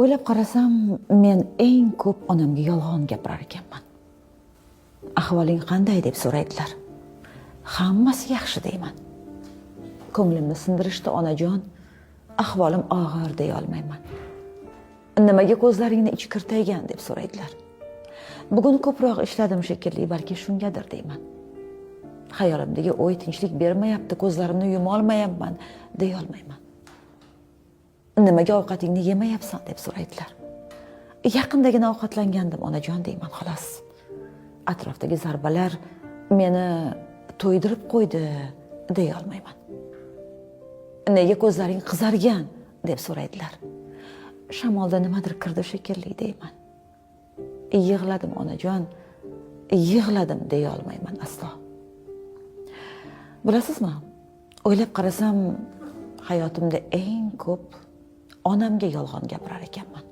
O'ylab qarasam, men eng ko'p onamga yolg'on gapirar ekanman. Ahvoling qanday deb so'raydilar. Hammasi yaxshi deyman. Ko'nglimni sindirishdi onajon, ahvolim og'ir deya olmayman. Nimaga ko'zlaringni ichkirtaygan deb so'raydilar. Bugun ko'proq ishladim shekilli, balki shungadir deyman. Xayolimdagi o'y tinchlik bermayapti, ko'zlarimni yuma olmayapman deya olmayman. Nimaga ovqatingni yemayapsan deb so'raydilar. Yaqindagina ovqatlangandim onajon deyman xolos. Atrofdagi zarbalar meni to'ydirib qo'ydi deya olmayman. Nega ko'zlaring qizargan deb so'raydilar. Shamolda nimadir kirdi shekilli deyman. Yig'ladim onajon, yig'ladim deya olmayman aslo. Bilasizmi, o'ylab qarasam, hayotimda eng ko'p onamga yolg'on gapirar ekanman.